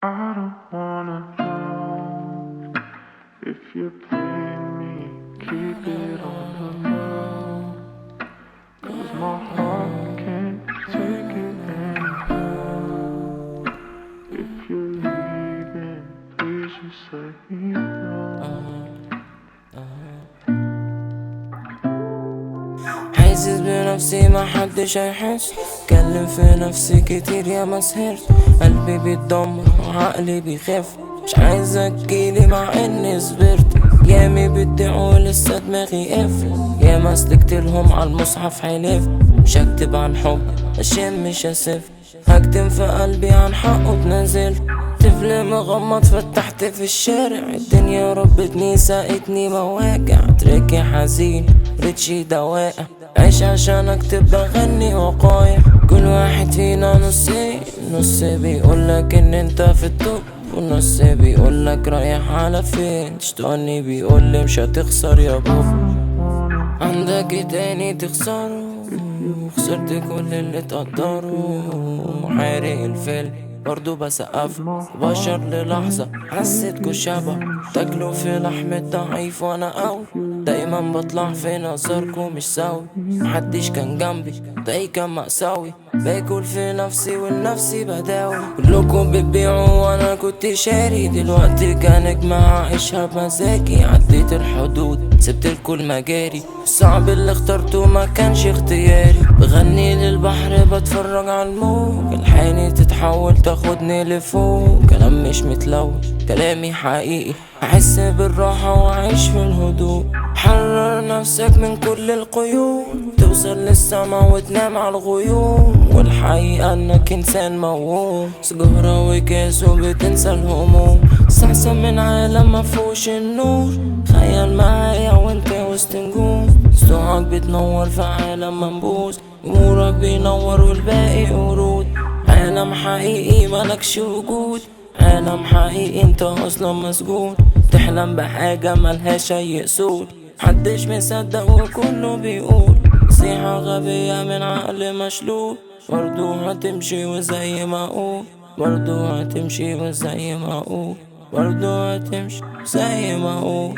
I don't wanna know if you're playing me, keep it on the low. 'Cause my heart can't take it anymore. If you're leaving, please just let me know. حاسس بنفسي ما حدش هيحس، كلم في نفسي كتير يا ما سهرت، قلبي بيتدمر وعقلي بيخاف، مش عايزك تجيلي مع اني صبرت، يامي بتضيع ولسه دماغي قافل، ياما سلكتلهم عالمصحف حلف، مش هكتب عن حب عشان مش هسف، هكتم في قلبي عن حقه اتنازلت، طفل مغمض فتحت في الشارع، الدنيا ربتني سقتني مواجع، تركي حزين ريتشي دواقع، عيش عشان اكتب بغني وقايع، كل واحد فينا نصين، نص بيقولك ان انت في التوب، ونص بيقولك رايح على فين، شطاني بيقولي مش هتخسر يا بابا، عندك ايه تاني تخسره، خسرت كل اللي تقدره، حارق الفيلم برضو بسقف، بشر للحظة حسيتكوا شبه، تاكلوا في لحم الضعيف وانا قوي، دايما بطلع في نظركوا مش سوي، محدش كان جنبي ده كان مأساوي، باكل في نفسي ولنفسي بداوي، كلكوا بتبيعوا وانا كنت شاري، دلوقتي كنجمة عايشها بمزاجي، عديت الحدود سبت الكل مجاري، الصعب اللي اخترته ما كانش اختياري، بغني للبحر بتفرج على الموج، الحاني تتحول تاخدني لفوق، كلام مش متلون كلامي حقيقي، احس بالراحة واعيش في الهدوء، حرر نفسك من كل القيود، توصل للسما وتنام على الغيوم، والحقيقة انك انسان موهوم، سجارة وكاس وبتنسى الهموم، استحسن من عالم مفهوش النور، تخيل معايا وانت وسط نجوم، صداعك بتنور في عالم منبوذ، جمهورك بينور والباقي قرود، عالم حقيقي ملكش وجود، عالم حقيقي انت اصلا مسجون، تحلم بحاجة ملهاش اي اصول، محدش مصدق وكله بيقول نصيحة غبية من عقل مشلول، برضو هتمشي وزي ما اقول، برضو هتمشي وزي ما اقول، برضو هتمشي زي ما اقول.